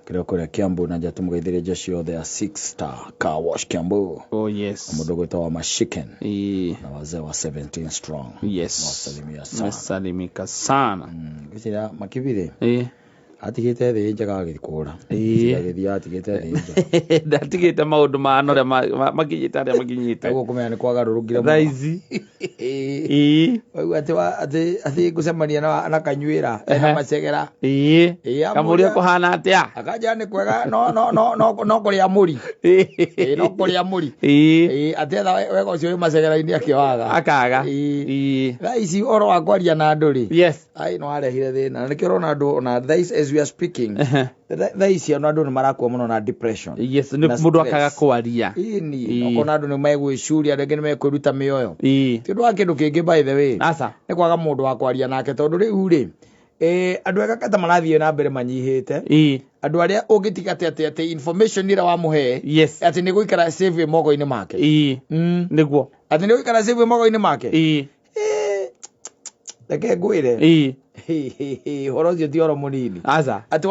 Kĩrĩa kũrĩa Kiambu na nja tũmũgeithĩrie nja ciothe ya Six Star Car Wash Kiambu. Oh yes. Mũndũ gwĩtwo wa Mashiken Ĩĩ. na wazee wa 17 Strong. Yes. Mwasalimia sana. Mesalimika sana. Ngwĩciria makibirĩ Ĩĩ. atigĩte thĩ njega agĩkũra. Ĩĩ. Agĩthiĩ atigĩte thĩ njega. Ndatigĩte maũndũ mahana ũrĩa makinyĩte arĩa makinyĩte. Ũguo kũmenya nĩ kwagarũrũkire Thaa ici. Ĩĩ. Waigua atĩ atĩ ngũcemania na kanyuĩra ena macegera. Ĩĩ. Ĩĩ, Kamũria kũhana atĩa? Akanja nĩ kwega no no no no no kũrĩa mũri. Ĩĩ no kũrĩa mũri. Ĩĩ. Ĩĩ atĩ etha wega ũcio wĩ macegera-inĩ akĩwaga. Akaga. Ĩĩ. Ĩĩ. Thaa ici ũhoro wa kwaria na andũ rĩ. Yes. Ai no arehire thĩna. Na nĩkĩo ũrona andũ ona thaa ici as we are speaking. Thaa ici ona andũ nĩ marakua mũno na depression. Yes, nĩ Na mũndũ stress. akaga kwaria. Ĩni, Ĩĩ. ũkona andũ nĩ megwĩcuria, andũ angĩ nĩ mekwĩruta mĩoyo. Ĩĩ. Ti ũndũ wa kĩndũ kĩngĩ by the way. Aca. Nĩ kwaga mũndũ wa kwaria nake tondũ rĩu rĩ, andũ ega kata marathiĩ na mbere manyihĩte. Ĩĩ. Andũ arĩa ũngĩtiga atĩ atĩ atĩ information ĩrĩa wamũhe, Yes. atĩ nĩ gũikara safe ĩ moko-inĩ make. Ĩĩ. Nĩguo. Atĩ nĩ gũikara safe ĩ moko-inĩ make. Ĩĩ. Reke ngwĩre. Ĩĩ. Ũhoro ũcio ti ũhoro mũnini. Aca. Atĩ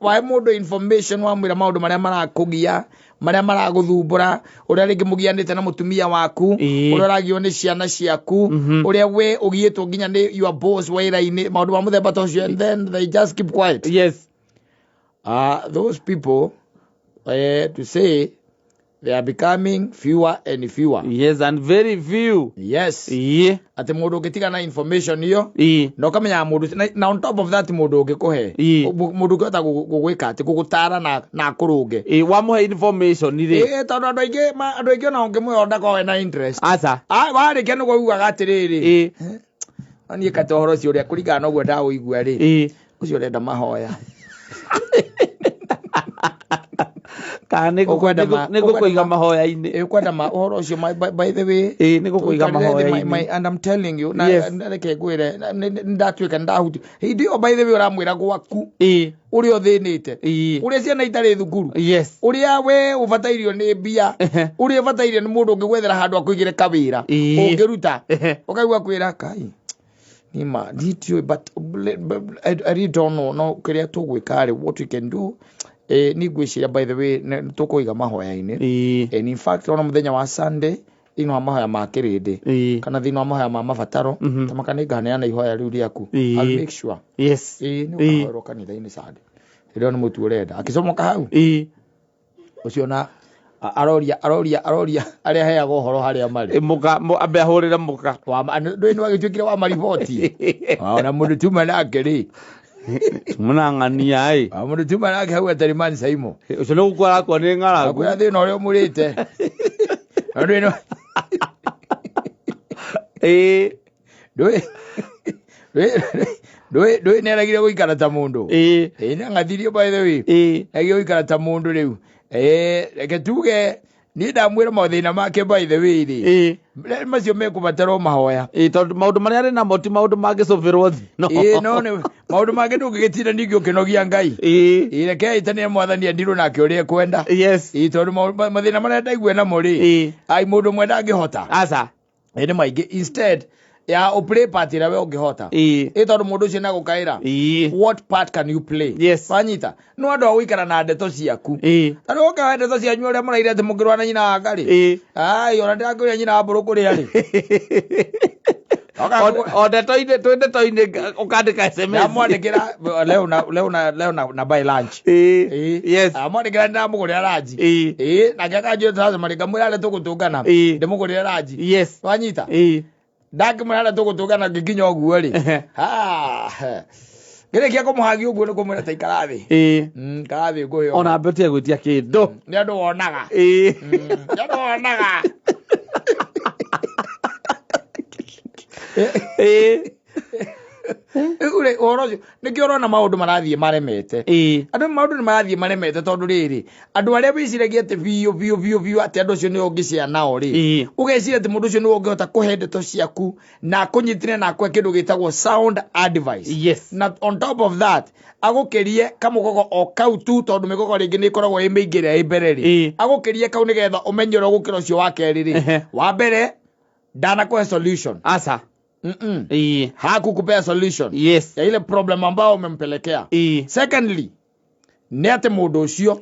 wahe mũndũ information wamwĩra maũndũ marĩa marakũgia, marĩa maragũthumbũra, ũrĩa rĩngĩ mũgianĩte na mũtumia waku, Ĩĩ. ũrĩa ũragio nĩ ciana ciaku, ũrĩa we ũgiĩtwo nginya nĩ your boss wĩra-inĩ, maũndũ ma mũthemba ta ũcio, and then they just keep quiet. Yes. Those people, to say they are becoming fewer and fewer. Yes, and very few. Yes. Ĩĩ. Atĩ mũndũ ũngĩtiga na information ĩyo, Ĩĩ. na ũkamenyaga mũndũ, na on top of that mũndũ ũngĩkũhe, Ĩĩ. mũndũ ũngĩhota gũgwĩka atĩ gũgũtara na akũrũnge. Ĩĩ, wamũhe information rĩ. Ĩĩ, tondũ andũ aingĩ andũ aingĩ ona ũngĩmũhe ndakoragwo ena interest. Aca. Warĩkia nĩguo ugaga atĩrĩrĩ. Ĩĩ. No niĩ kata ũhoro ũcio ũrĩa kũringana na ũguo ndaũigua rĩ. Ĩĩ. Ũcio ũrenda mahoya. Kana Ũkwenda nĩ ngũkũiga ũkwenda mahoya-inĩ. Ĩĩ, ũkwenda ma ũhoro ũcio by the way. Ĩĩ, nĩ ngũkũiga Tũikarĩre thĩ, mahoya-inĩ. and I'm telling you, na, Yes. na reke ngwĩre, na, nĩ, nĩ, ndatuĩka, nĩ ndahuti. Hĩndĩ ĩyo by the way ũramwĩra gwaku, Ĩĩ. ũrĩa ũthĩnĩte. Ĩĩ. Ũrĩa ciana itarĩ thukuru. Yes. Ũrĩa we ũbatairio nĩ mbia. Ehe. Ũrĩa ũbatairio nĩ mũndũ ũngĩgwethera handũ akũigĩre kawĩra. Ĩĩ. Ũngĩruta. Ehe. Ũkaigua kwĩra, Kai, nĩ ma, nditiũĩ, but I really don't know. No kĩrĩa tũgwĩka rĩ, what we can do, niĩ ngwĩciria by the way, nĩ tũkũiga mahoya-inĩ. Ĩĩ. And in fact, ona mũthenya wa Sunday, thĩinĩ wa mahoya ma kĩrĩndĩ, Ĩĩ. kana thĩinĩ wa mahoya ma mabataro, ta maka nĩ nganeana ihoya rĩu rĩaku. Ĩĩ. I'll make sure. Yes. Ĩĩ, nĩ Ĩĩ. ũkahoerwo kanitha-inĩ Sunday. Rĩrĩa nĩ mũtu ũrenda. Akĩcomoka hau. Ĩĩ. Ũcio na aroria, aroria, aroria arĩa aheagwo ũhoro harĩa marĩ. Ĩ, mũka, ambe ahũrĩre mũka. Wa ma-, ndũĩ nĩ wagĩtuĩkire wa mariboti. Ona mũndũ tuma nake rĩ. Mũnang'ania ĩ. Wa mũndũ tuma nake hau atarĩ man Saimo. Ũcio nĩ gũkua arakua nĩ ng'aragu. Akwĩra thĩna ũrĩa ũmũrĩte. Na ndũĩ nĩ Ĩ. Ndũĩ, ndũĩ, ndũĩ, ndũĩ nĩ aregire gũikara ta mũndũ. Ĩ. Ĩ, nĩ ang'athirio by the way. Ĩ. Aregire gũikara ta mũndũ rĩu. Ĩ, reke tuge niĩ ndamwĩra mathĩna make by the way rĩ. Ĩ. Macio mekũbatarwo mahoya. Ĩ, tondũ maũndũ marĩa arĩ namo ti maũndũ mangĩcũbĩrwo thĩ. No. Ĩ, no nĩ maũndũ mangĩ ndũngĩgĩtinda ningĩ ũkĩnogia Ngai. Ĩ. Ĩ, reke ĩtanie mwathani andirwo nake ũrĩa ekwenda. Yes. Ĩ, tondũ mathĩna marĩa ndaigua namo rĩ. Ĩ. Ai, mũndũ ũmwe ndangĩhota. Aca. Ĩ, nĩ maingĩ. Instead ya ũ play part ĩrĩa we ũngĩhota. Ĩ. Ĩ, tondũ mũndũ ũcio nĩagũkaĩra. Ĩ. What part can you play? Yes. Wanyita? No andũ a gũikara na ndeto ciaku. Ĩ. Ta rĩu ũkaoya ndeto cianyu ũrĩa mũraire atĩ mũkĩrũa na nyina wa Ngarĩ. Ĩ. Ai, ona ndĩrakũria nyina wa mbũrũ kũrĩa rĩ. Oka O ndeto-inĩ, twĩ ndeto-inĩ, ũkandĩka SMS. Ndamwandĩkĩra, leo na, leo na, leo na, na buy lunch. Ĩ. Ĩ. Yes. Ndamwandĩkĩra ndĩramũgũrĩra lunch. Ĩ. Ĩ, nake akanjĩra tũracemania, ngamwĩra harĩa tũgũtũngana. Ĩ. Ndĩmũgũrĩre lunch. Yes. Wanyita? Ĩ. Ndakĩmwĩra harĩa tũgũtũngana ngĩkinya ũguo rĩ. Ehe. Ha. Ngĩrĩkia kũmũhagia ũguo nĩ kũmwĩra ta ikara thĩ. Ĩ. Ikara thĩ ngũhe ũhoro. Ona ambe ũtige gwĩtia kĩndũ. Nĩ andũ wonaga. Ĩ. Nĩ andũ wonaga. Ĩ. Rĩu rĩ, ũhoro ũcio, nĩkĩo ũrona maũndũ marathiĩ maremete. Ĩ. Andũ maũndũ nĩ marathiĩ maremete tondũ rĩrĩ, andũ arĩa wĩciragia atĩ biũ, biũ, biũ, biũ atĩ andũ acio nĩo ũngĩcea nao rĩ. Ĩ. Ũgeciria atĩ mũndũ ũcio nĩwe ũngĩhota kũhe ndeto ciaku na akũnyitĩre na akũhe kĩndũ gĩtagwo sound advice. Yes. Na on top of that, agũkĩrie kamũgogo o kau tu tondũ mĩgogo rĩngĩ nĩ ĩkoragwo ĩ mĩingĩ ĩrĩa ĩ mbere rĩ. Ĩ. Agũkĩrie kau nĩgetha ũmenye ũrĩa ũgũkĩra ũcio wa kerĩ rĩ. Ehe. Wa mbere, ndanakũhe solution. Aca. Mm-mm. Ĩ. Hakukupea solution. Yes. Ya ile problem ambayo umempelekea. Ĩ. Secondly, Nĩ atĩ mũndũ ũcio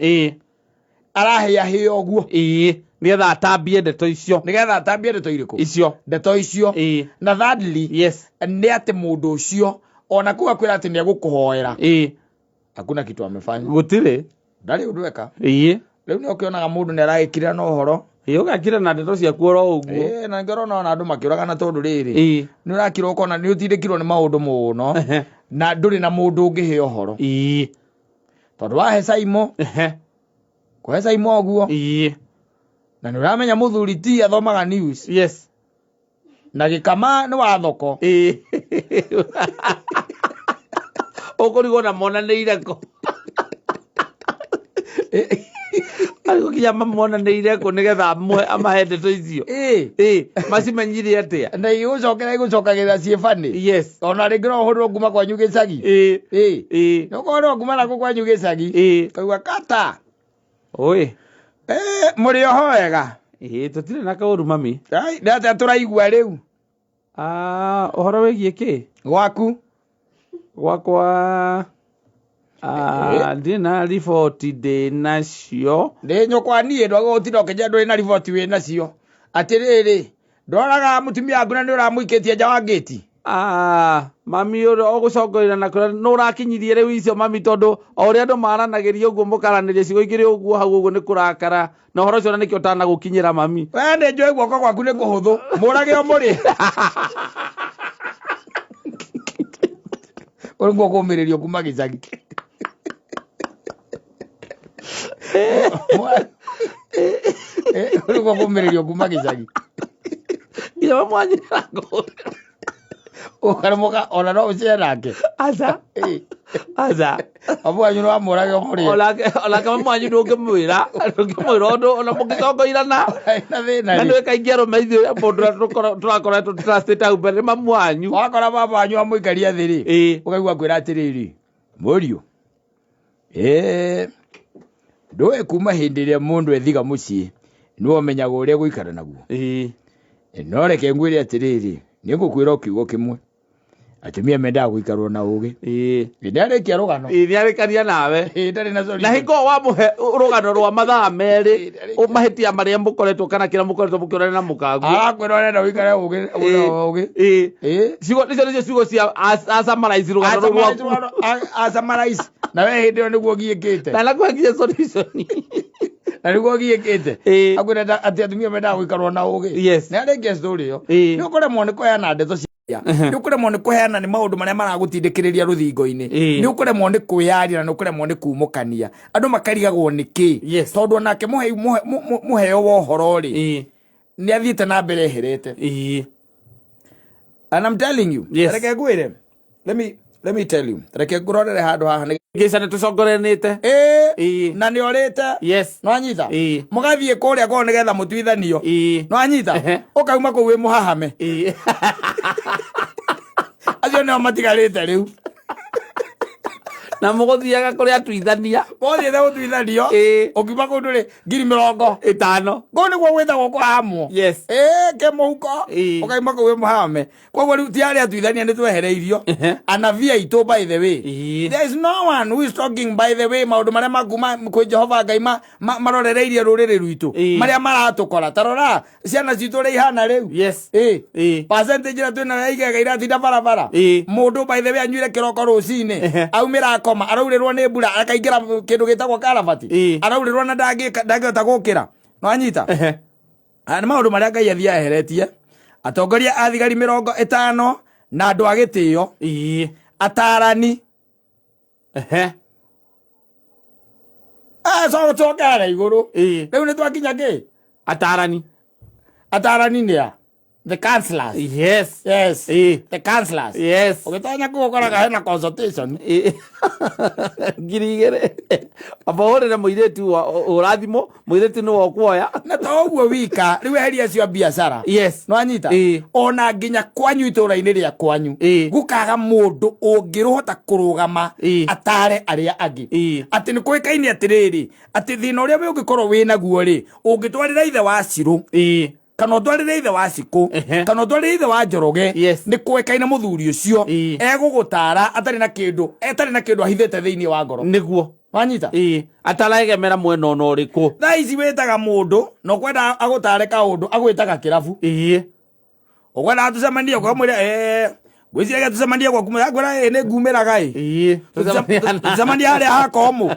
arahĩahĩa ũguo Nĩgetha atambie ndeto icio. Nĩgetha atambie ndeto irĩkũ? Icio. Ndeto icio. Na thirdly, nĩ atĩ mũndũ ũcio ona kũu akwĩra atĩ nĩ egũkũhoera, hakuna kitu amefanya. Gũtirĩ. Ndarĩ ũndũ eka. Rĩu nĩ ũkĩonaga mũndũ nĩ aragĩkirĩra na ũhoro. Ũgakira na ndeto ciaku oro ũguo. Na nĩkĩo ũrona ona andũ makĩũragana, tondũ rĩrĩ, nĩ ũrakira ũkona nĩ ũtindĩkirwo nĩ maũndũ mũno na ndũrĩ na mũndũ ũngĩhe ũhoro, tondũ wahe Saimo, kũhe Saimo ũguo, na nĩ ũramenya mũthuri ti athomaga news na gĩkama nĩ wa thoko. Ũkũrigwo na monanĩire kũ, arĩgũkinya mamonanĩire kũ nĩgetha amahe ndeto icio. Macimenyire atĩa? Na igũcokera igũcokagĩrĩra ciĩ bani. Ona rĩngĩ no ũhũrĩrwo kuma kwanyu gĩcagi. Nĩ ũkũhũrĩrwo kuma nakũ kwanyu gĩcagi, kaigua kata. Oi. Mũrĩ oho wega? Tũtirĩ na kaũru, mami. Ai, nĩ atĩa tũraigua rĩu? Ah, ũhoro wĩgiĩ kĩ? Gwaku. Gwakwa, ndirĩ na riboti ndĩ nacio. Nĩ nyũkwa niĩ ndwagũtinda ũkĩnjĩra ndũrĩ na riboti wĩ nacio. Atĩrĩrĩ, ndoraga mũtumia waku na nĩ ũramũikĩtie nja wa ngĩti. Ah, mami, ũrĩa ũgũcongorera na kũrĩa nĩ ũrakinyirie rĩu icio, mami, tondũ o ũrĩa andũ maranagĩria ũguo, mũkaranĩria ciugo igĩrĩ ũguo hau ũguo nĩ kũrakara na ũhoro ũcio na nĩkĩo ũtanagũkinyĩra, mami. We nĩ njũĩ guoko gwaku nĩ kũhũthũ, mũrage o mũrĩ ũrĩguo kũmĩrĩrio kuma gĩcagi. Ũrĩguo kũmĩrĩrio kuma gĩcagi. Nginya mamwanyĩra ngũrĩra. Ũkaremũka ona no ũcere nake. Aca. Aca. Mamu wanyu no amũrage o mũrĩe. Onake mamu wanyu ndũngĩmwĩra ũndũ ona mũngĩcongoirana. Na thĩna na rĩ. Nĩwe kaingĩ arũme ithuĩ mũndũ ũrĩa tũrakoretwo trustĩte hau mbere nĩ mamu wanyu. Wakora baba wanyu amũikaria thĩ rĩ, ũkaigua kwĩra atĩrĩrĩ, mũriũ, ndũĩ kuma hĩndĩ ĩrĩa mũndũ ethiga mũciĩ nĩwe ũmenyaga ũrĩa gũikara naguo. No reke ngwĩre atĩrĩrĩ, nĩ ngũkwĩra o kiugo kĩmwe, atumia mendaga gũikarwo na ũgĩ. Nĩ arĩkia rũgano. Nĩ arĩkania nawe. Ndarĩ na solution. Na hingo wamũhe rũgano rwa mathaa 2, mahĩtia marĩa mũkoretwo kana kĩrĩa mũkoretwo mũkĩonana na mũkaguo. Arakwĩra ũrenda ũikare ũgĩ ũgĩ. Ciugo icio nĩcio ciugo cia asummarize rũgano rũu rwaku. Asummarize na we hĩndĩ ĩyo nĩguo giĩkĩte. Na nakuhe solution. Na nĩguo giĩkĩte. Akwĩra atĩ atumia mendaga gũikarwo na ũgĩ. Nĩ arĩkia story ĩyo, nĩ ũkũremwo nĩ kũheana ndeto cia, nĩ ũkũremwo nĩ kũheana nĩ maũndũ marĩa maragũtindĩkĩrĩria rũthingo-inĩ. Nĩ ũkũremwo nĩ kwĩyaria na nĩ ũkũremwo nĩ kumũkania, andũ makarigagwo nĩ kĩ, tondũ onake mũheo wa ũhoro rĩ, nĩ athiĩte na mbere eherete. And I'm telling you, reke ngwĩre, let me tell you, reke ngũrorere handũ haha nĩ Gĩca nĩ tũcongoranĩte. Na nĩ orĩte. Nĩwanyita? Mũgathiĩ kũrĩa kwao nĩgetha mũtuithanio. Nĩwanyita? Ũkauma kũu wĩ mũhahame. Acio nĩo matigarĩte rĩu. Na mũgũthiaga kũrĩa atuithania. Mũthiĩte gũtuithanio, ũkiuma kũu ndũrĩ ngiri mĩrongo 50. Kũu nĩguo gwĩtagwo kũhamwo. Kĩmũhuko. Ũkauma kũu wĩ mũhahame. Koguo rĩu ti arĩa atuithania nĩ twehereirio. Anabii aitũ, by the way, there is no one who is talking, by the way, maũndũ marĩa makuma kwĩ Jehova Ngai marorereirie rũrĩrĩ rwitũ, marĩa maratũkora. Ta rora ciana citũ ũrĩa ihana rĩu. Percentage ĩrĩa twĩnayo ya igega iratinda barabara. Mũndũ, by the way, anyuire kĩroko rũcinĩ, aumĩra akoma, araurĩrwo nĩ mbura, akaingĩra kĩndũ gĩtagwo karabati, araurĩrwo na ndangĩhota gũkĩra. Nĩwanyita? Aya nĩ maũndũ marĩa Ngai athiĩ aheretie atongoria a thigari 50 na andũ a gĩtĩo, atarani. Coke harĩa igũrũ. Rĩu nĩ twakinya kĩ? Atarani. Atarani nĩ a? The counselors. Yes. The counselors. Ũgĩtonya kũu ũkoraga hena consultation. 2000. Amba ũhũrĩre mũirĩtu ũra thimũ, mũirĩtu nĩwe ũkuoya. Na to ũguo wika, rĩu eheria acio a biacara. Nĩwanyita? Ona nginya kwanyu itũra-inĩ rĩa kwanyu, gũkaga mũndũ ũngĩrũhota kũrũgama atare arĩa angĩ, atĩ nĩ kũĩkaine atĩrĩrĩ, atĩ thĩna ũrĩa we ũngĩkorwo wĩ naguo rĩ, ũngĩtwarĩra ithe wa Cirũ kana ũtwarĩre ithe wa Cikũ kana ũtwarĩre ithe wa Njoroge, nĩ kũĩkaine mũthuri ũcio egũgũtara atarĩ na kĩndũ ahithĩte thĩinĩ wa ngoro. Nĩguo. Wanyita? Ĩĩ, ataraegemera mwena ona ũrĩkũ. Thaa ici wĩtaga mũndũ na ũkwenda agũtare kaũndũ, agwĩtaga kĩrabu. Ũkwenda tũcemanie, ũkamwĩra, "Eh, ngwĩciragia tũcemanie gwaku." Akwĩra, "Ĩ, nĩ ngumĩraga ĩ." Tũcemanie harĩa hakomũ.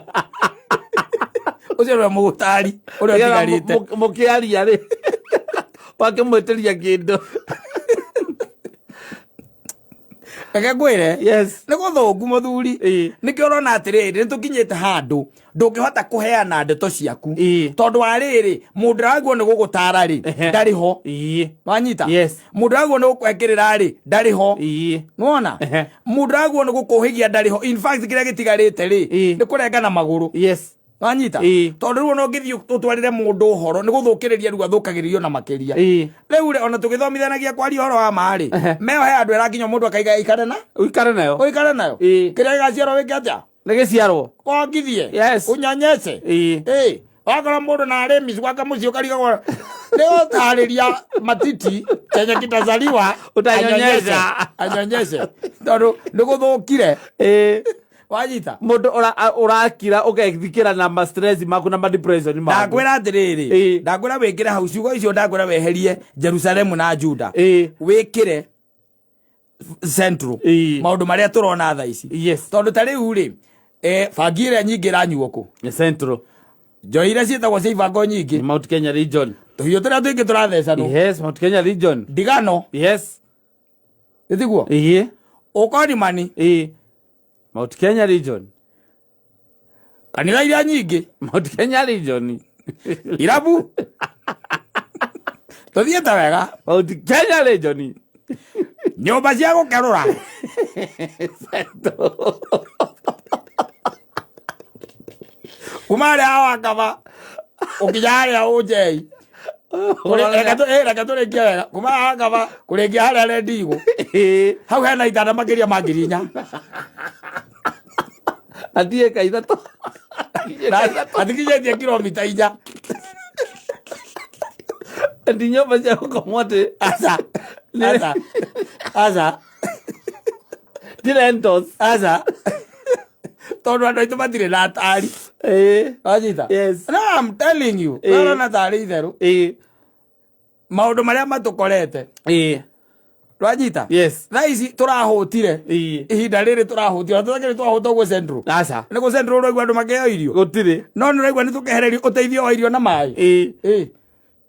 Ũcio nĩwe mũgũtari ũrĩa ũtigarĩte. Mũkĩaria rĩ, wakĩmwĩtĩria kĩndũ. Reke ngwĩre, Yes. nĩ gũthũku mũthuri. Nĩkĩo ũrona atĩrĩrĩ, nĩ tũkinyĩte handũ ndũngĩhota kũheana ndeto ciaku. Tondũ wa rĩrĩ, mũndũ ũragwo nĩ gũgũtara rĩ, ndarĩ ho. Wanyita? Yes. Mũndũ ũragwo nĩ gũkwekĩrĩra rĩ, ndarĩ ho. Nĩwona? Mũndũ ũragwo nĩ gũkũhĩgia ndarĩ ho. In fact, kĩrĩa gĩtigarĩte rĩ, nĩ kũrengana magũrũ. Wanyita? Tondũ rĩu ona ũngĩthiĩ ũtwarĩre mũndũ ũhoro, nĩ gũthũkĩrĩria rĩu athũkagĩrĩrio na makĩria. Rĩu rĩ, ona tũgĩthomithanagia kwaria ũhoro wa ma rĩ, meho he andũ ĩrakinya mũndũ akaiga aikare na? Ũikare nayo. Ũikare nayo. Kĩrĩa gĩgaciarwo wĩke atĩa? Nĩ gĩciarwo. Wongithie. Yes. Unyonyece. Wakora mũndũ na arĩmi gwake mũciĩ ũkarigagwo nĩ gũtarĩria matiti chenye kitazaliwa. Utanyonyesha. Anyonyece. Tondũ nĩ gũthũkire. Wanyita? Mũndũ ũrakira ũgethikĩra na ma stress maku na ma depression maku. Ndakwĩra atĩrĩrĩ, ndakwĩra wĩkĩre hau ciugo icio, ndakwĩra weherie Jerusalemu na Juda. Wĩkĩre Central. Maũndũ marĩa tũrona thaa ici. Yes. Tondũ ta rĩu rĩ, bangi ĩrĩa nyingĩ ĩranyuo kũ? Nĩ Central. Njohi iria ciĩtagwo cia ibango nyingĩ. Nĩ Mount Kenya region. Tũhiũ tũrĩa tũingĩ tũrathecanwo. Yes, Mount Kenya region. Ndigano. Yes. Ĩtiguo? Ũkonimani. Mount Kenya region. Kanitha iria nyingĩ. Mount Kenya region. Irabu. Tũthiĩte wega. Mount Kenya region. Nyũmba cia gũkerũra. Kuma harĩa Wakaba ũkinya harĩa Ũnjei. Reke tũrĩkie wega. Kuma harĩa Wakaba kũrĩkia harĩa Rendigũ. Hau hena itanda makĩria ma 4,000. Atiĩ ka ithatũ. Atikinyĩtie kilomita 4. Ati nyũmba cia gũkomwo atĩ. Aca. Aca. Aca. Ti rentals. Aca. Tondũ andũ aitũ matirĩ na atari. Wanyita? Yes. No, I'm telling you. Ũrona tarĩ itherũ. Maũndũ marĩa matũkorete. Wanyita? Yes. Thaa ici tũrahũtire. Ihinda rĩrĩ tũrahũtire. Tũtakĩrĩ twahũta ũguo Central. Aca. Nĩ kũ Central ũraigua andũ makĩheo irio? Gũtirĩ. No nĩ ũraigua nĩ tũkehererio ũteithio wa irio na maĩ?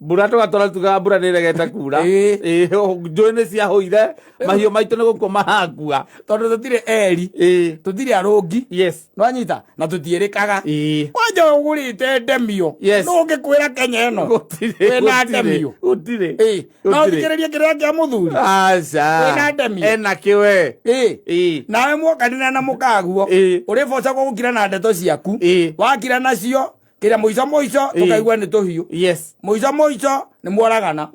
Mbura tũgatwara tugaga mbura nĩ ĩregete kura. Njũĩ nĩ ciahũire, mahiũ maitũ nĩ gũkua marakua. Tondũ tũtirĩ eri. Tũtirĩ arũngi. Yes. Nĩwanyita? Na tũtiĩrĩkaga. Kwanja ũgũrĩte ndemio. Yes. Nũ ũngĩkwĩra Kenya ĩno? Gũtirĩ, Wĩna gũtirĩ, ndemio. gũtirĩ. No Gũtirĩ. ũthikĩrĩrie kĩrĩa kĩa mũthuri. Aca. Wĩna ndemio. Ena kĩwe. Nawe mwokanire na mũkaguo. Ũrĩbocagwo gũkira na ndeto ciaku. Wakira nacio, kĩrĩa mũico mũico, tũkaigua nĩ tũhiũ. Yes. Mũico mũico, nĩ mworagana.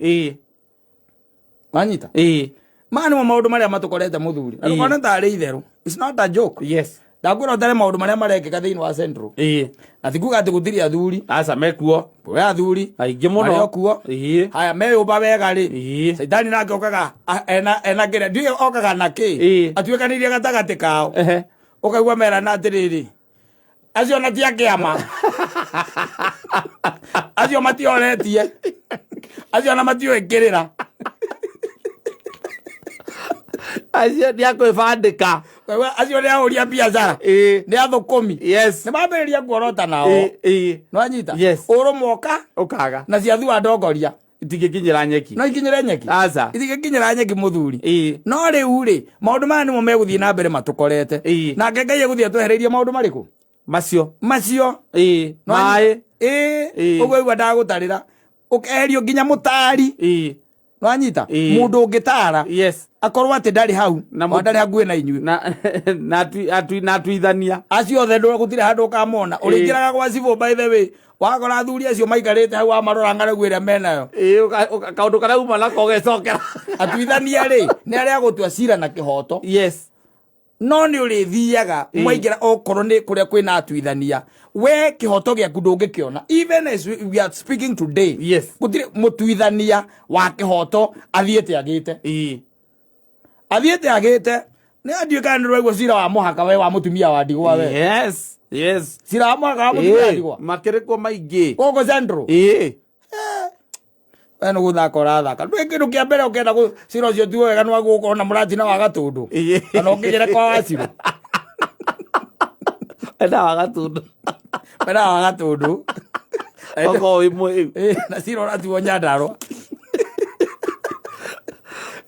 Wanyita? Maya nĩmo maũndũ marĩa matũkorete mũthuri. Na ndũkone tarĩ itherũ. It's not a joke. Yes. Ndakwĩra ũtare maũndũ marĩa marekĩka thĩinĩ wa Central. Na ti kuga atĩ gũtirĩ athuri. Aca, mekuo. Kwĩ athuri. Aingĩ mũno. Marĩ o kuo. Haya, meyũmba wega rĩ. Caitani nake okaga, ena kĩrĩa, ndiũĩ okaga na kĩ. Atuĩkanĩirie gatagatĩ kao. Ũkaigua merana atĩrĩrĩ, acio na ti a kĩama. Acio matioretie. Acio na matiũĩ kĩrĩra. Acio nĩ akwĩbandĩka. Acio nĩ ahũri a biacara. Nĩ athũkũmi. Yes. Nĩ mambĩrĩria kuorota nao. Nĩwanyita? Yes. Ũrũmwe ũka. Ũkaga. Na ciathua ndongoria. Itingĩkinyĩra nyeki. No ikinyĩre nyeki. Aca. Itingĩkinyĩra nyeki mũthuri. No rĩu rĩ, maũndũ maya nĩmo megũthiĩ na mbere matũkorete. Nake Ngai egũthiĩ atwehereirie maũndũ marĩkũ? Macio. Macio. No Maĩ. Ũguo igua ndagũtarĩra. Ũkeherio nginya mũtari. Nĩwanyita? Mũndũ ũngĩtara. Yes. Akorwo atĩ ndarĩ hau, Na o ndarĩ hakuhĩ na inyuĩ. Na atuithania. Acio othe ndũ gũtirĩ handũ ũkamona. Ũrĩingĩraga gwa cibũ by the way. Wakora athuri acio maikarĩte hau wamarora ng'aragu ĩrĩa menayo. Kaũndũ karĩa uma nako ũgecokera. Atuithania rĩ, nĩ arĩa agũtua cira na kĩhoto. Yes. No nĩ ũrĩthiaga mwaingĩra okorwo nĩ kũrĩa kwĩna atuithania. We kĩhoto gĩaku ndũngĩkĩona. Even as we are speaking today. Yes. Gũtirĩ mũtuithania wa kĩhoto athiĩte agĩte. Athiĩte agĩte. Nĩ andiũ kana nĩ rwaigua cira wa mũhaka we wa mũtumia wa ndigwa we. Yes, yes. Cira wa mũhaka wa mũtumia wa Ĩĩ, ndigwa. Makĩrĩ kuo maingĩ. Gũkũ Central. Ĩĩ. We nĩ gũthaka ũrathaka. Ndũĩ kĩndũ kĩa mbere ũkenda cira ũcio tuo wega nĩ wagũkorwo na mũratina wa Gatũndũ. Ĩĩ. Kana ũkĩgĩre kwa Wacirũ. Enda wa Gatũndũ. Wena wa Gatũndũ. Okorwo wĩ mwĩu. Ĩĩ, na cira ũratuo Nyandarũa.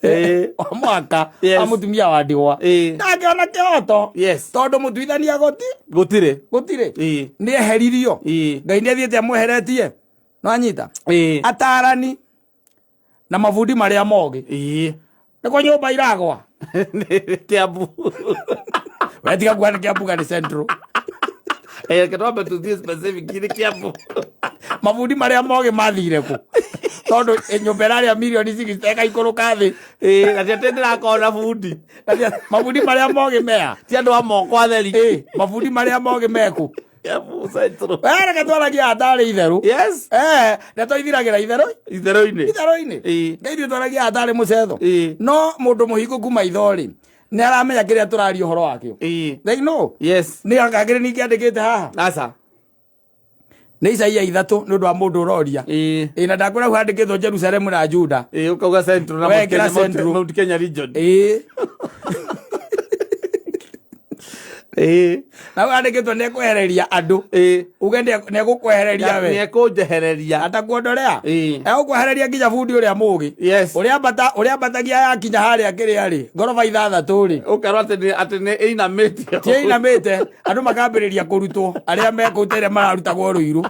Ĩĩ. Wa mũhaka Yes. wa mũtumia wa ndigwa. Ĩĩ. Ndangĩona kĩhoto. Yes. Tondũ mũtuithania goti Gũtirĩ. gũtirĩ. Ĩĩ. Nĩ eheririo. Ĩĩ. Ngai nĩ athiĩte amweheretie. Nĩwanyita? Ĩĩ. Atarani na mabundi marĩa mogĩ. Ĩĩ. Nĩkwo nyũmba iragwa. Nĩ Kiambu. We tiga kuga nĩ Kiambu kana nĩ Central. Eh, reke twambe tũthiĩ specific nĩ Kiambu. Mabundi marĩa mogĩ mathire kũ? Tondũ nyũmba ĩrarĩa mirioni 60 ĩgaikũrũka thĩ. Ĩĩ, na ti atĩ ndĩrakorwo na bundi. Mabundi marĩa mogĩ mea. Ti andũ a moko atheri. Ĩĩ, mabundi marĩa mogĩ mekũ? Kiambu Central. We reke twaragie hatarĩ itherũ. Yes. Eh, na twaithiragĩra itherũ Itherũ-inĩ. itherũ-inĩ. Ĩĩ. Ngai ithuĩ twaragia hatarĩ mũcetho. Ĩĩ. No mũndũ mũhingũku maitho rĩ, nĩ aramenya kĩrĩa tũraria ũhoro wakĩo. Ĩĩ. They know. Yes. Nĩ angakĩrĩ ningĩ andĩkĩte haha. Aca. Nĩ Isaia 3 nĩ ũndũ wa mũndũ ũroria. Ĩĩ. Ĩĩ, na ndakwĩra hau handĩkĩtwo Jerusalemu na Juda. Ĩĩ, ũkauga Central na We, Mount kĩra Kenya- Central. Mount Kenya region. Ĩĩ. Ĩĩ. Na hau handĩkĩtwo nĩ ekwehereria andũ. Ĩĩ. Uge nĩ egũkwehereria we. Nĩekũnjehereria. Atakuondorea. Ĩĩ. Egũkwehereria nginya bundi ũrĩa mũgĩ. Yes. Ũrĩa ambatagia yakinya harĩa kĩrĩa rĩ, ngoroba 6 rĩ. Ũkerwo atĩ nĩ ĩinamĩte. Ti ĩinamĩte, andũ makambĩrĩria kũrutwo arĩa mekũu ta ĩrĩa mararutagwo Rũirũ.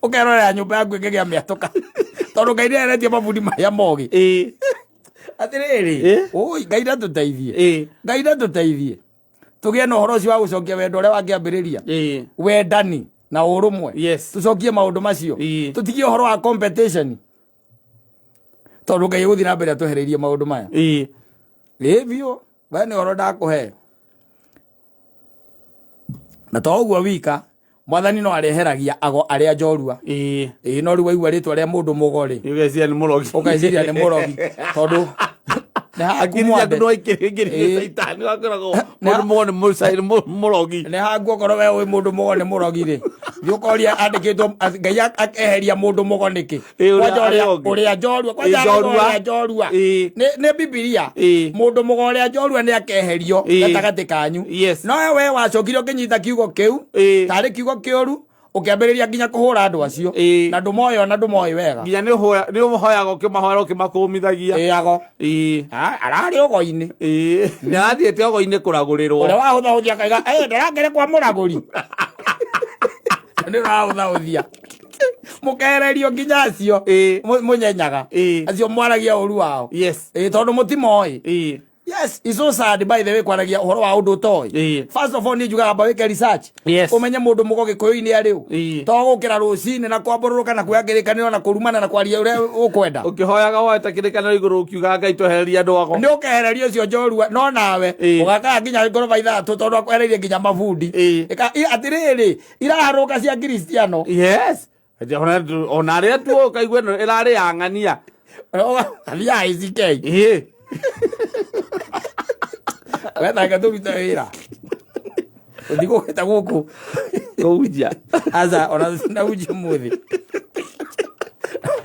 Ũkerorera nyũmba yaku ĩkĩgĩa mĩatũka. Tondũ Ngai nĩeheretie mabundi marĩa mogĩ. Ĩĩ. Atĩrĩrĩ, Ĩĩ. ũi Ngai ndatũteithie. Ĩĩ. Ngai ndatũteithie. Tũgĩe na ũhoro ũcio wa gũcokia wendo ũrĩa wakĩambĩrĩria. Ĩĩ. Wendani na ũrũmwe. Yes. Tũcokie maũndũ macio. Ĩĩ. Tũtigie ũhoro wa competition. Tondũ Ngai egũthiĩ na mbere atwehereirie maũndũ maya. Ĩĩ. Ĩĩ biũ, we nĩ ũhoro ndakũhe. Na to ũguo wika, mwathani no areheragia ago arĩa njorua. Ĩĩ. Ĩĩ, no rĩu waigua rĩtwa rĩa mũndũ mũgo rĩ, Ũgeciria nĩ mũrogi. ũgeciria nĩ mũrogi. Tondũ nĩ haku Hakiri ciaku mwande. no ikĩrĩngĩrĩrie Ĩĩ. caitani wakoragwo mũndũ mũgo nĩ mũrogi. Nĩ haku okorwo we wĩ mũndũ mũgo nĩ mũrogi rĩ, thiĩ ũkoria andĩkĩtwo Ngai akeheria mũndũ mũgo nĩkĩ? Ĩĩ, ũrĩa Kwanja arĩa ũngĩ. ũrĩa njorua, kwanja Ĩĩ, njorua. ũrĩa njorua. Ĩĩ. Nĩ Bibilia. Ĩĩ. Mũndũ mũgo ũrĩa njorua nĩ akeherio Ĩĩ. gatagatĩ kanyu. Yes. No we wacokire ũkĩnyita kiugo kĩu, Ĩĩ. tarĩ kiugo kĩũru, ũkĩambĩrĩria nginya kũhũra andũ acio. Ĩĩ. Na ndũmoĩ ona ndũmoĩ wega. Nginya nĩ ũhoyaga ũkĩmahoera ũkĩmakũmithagia. Ĩĩ ago. Ĩĩ. Ararĩ ũgo-inĩ. Ĩĩ. Nĩ arathiĩte ũgo-inĩ kũragũrĩrwo. Ũrĩa wahũthahũthia akaiga, "Ĩ, ndĩrakĩrĩ kwa mũragũri." Nĩ ũrahũthahũthia. Mũkehererio nginya acio Ĩĩ. mũnyenyaga. Ĩĩ. Acio mwaragia ũru wao. Yes. Ĩĩ, tondũ mũtimoĩ. Ĩĩ. Yes, it's so sad by the way kwaragia ũhoro wa ũndũ ũtoĩ. Ĩĩ. First of all niĩ njugaga amba wĩke research. Yes. Ũmenye mũndũ mũgo gĩkũyũ-inĩ arĩ ũ. Ĩĩ. To gũkĩra rũcinĩ na kwambũrũrũka na kuoya kĩrĩkanĩro na kũrumana na kwaria ũrĩa ũkwenda. Ũkĩhoyaga woete kĩrĩkanĩro igũrũ ũkiugaga Ngai twehererie andũ ago. Nĩ ũkehereria ũcio njorua no nawe Ĩĩ. ũgakaga nginya ngoroba 6 tondũ akwehereirie nginya mabundi. Ĩĩ. Atĩrĩrĩ, iraharũka cia Kristiano. Yes. Ona arĩa tu ũkaigua ĩno ĩrarĩ ya ng'ania. Athiaga ICK. Ĩĩ. Wethange tũrute wĩra. Ũthiĩ gũkĩte gũkũ. Kũhunjia. Aca ona tũtinahunjia ũmũthĩ.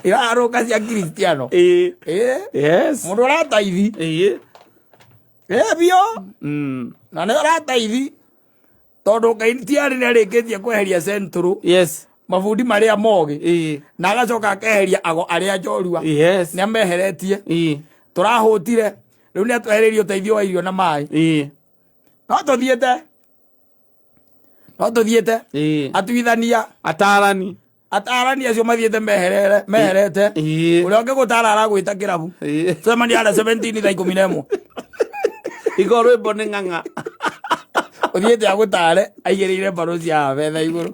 Iraharũka cia Kristiano. Ĩĩ. Ĩĩ. Yes. Mũndũ ũrataithi. Ĩĩ. Ĩĩ biũ. Na nĩ ũrataithi. Tondũ Ngai ti arĩ nĩ arĩkĩtie kweheria Central. Yes. Mabundi marĩa mogĩ. Ĩĩ. Na agacoka akeheria ago arĩa njorua. Yes. Nĩ ameheretie. Ĩĩ. Tũrahũtire. Rĩu nĩ atwehereirie ũteithio wa irio na maĩ. Ĩĩ. No tũthiĩte. No tũthiĩte. Ĩĩ. Atuithania. Atarani. Atarani acio mathiĩte meherete. Ĩĩ. Ũrĩa ũngĩgũtara aragwĩta kĩrabu. Ĩĩ. Tũcemanie harĩa 17 thaa 11. Igo rwĩmbo nĩ ng'ang'a. Ũthiĩte agũtare aigĩrĩire mbaru cia betha igũrũ.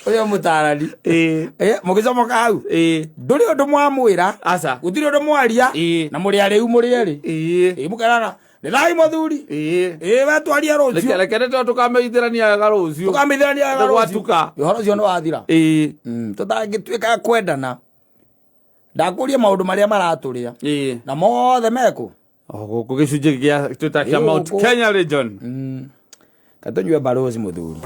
Ũyũ mũtarani. Ĩĩ. Mũgĩcomoka hau. Ĩĩ. Ndũrĩ ũndũ mwamwĩra. Aca. Gũtirĩ ũndũ mwaria. Ĩĩ. Na mũrĩ arĩu mũrĩ erĩ. Ĩĩ. Ĩĩ, mũkerana. Nĩ thayũ mũthuri. Ĩĩ. Ĩĩ, we twarie rũciũ. Reke nĩ tondũ tũkameithĩrania wega rũciũ. Tũkameithĩrania wega rũciũ. Gwatuka. Ũhoro ũcio nĩ wathira. Ĩĩ. Tũtangĩtuĩka a kwendana. Ndakũria maũndũ marĩa maratũrĩa. Ĩĩ. Na mothe mekũ? O gũkũ gĩcunjĩ gĩa twĩta kĩa Ĩ Mount gũkũ. Kenya region. Katũnyue barozi mũthuri.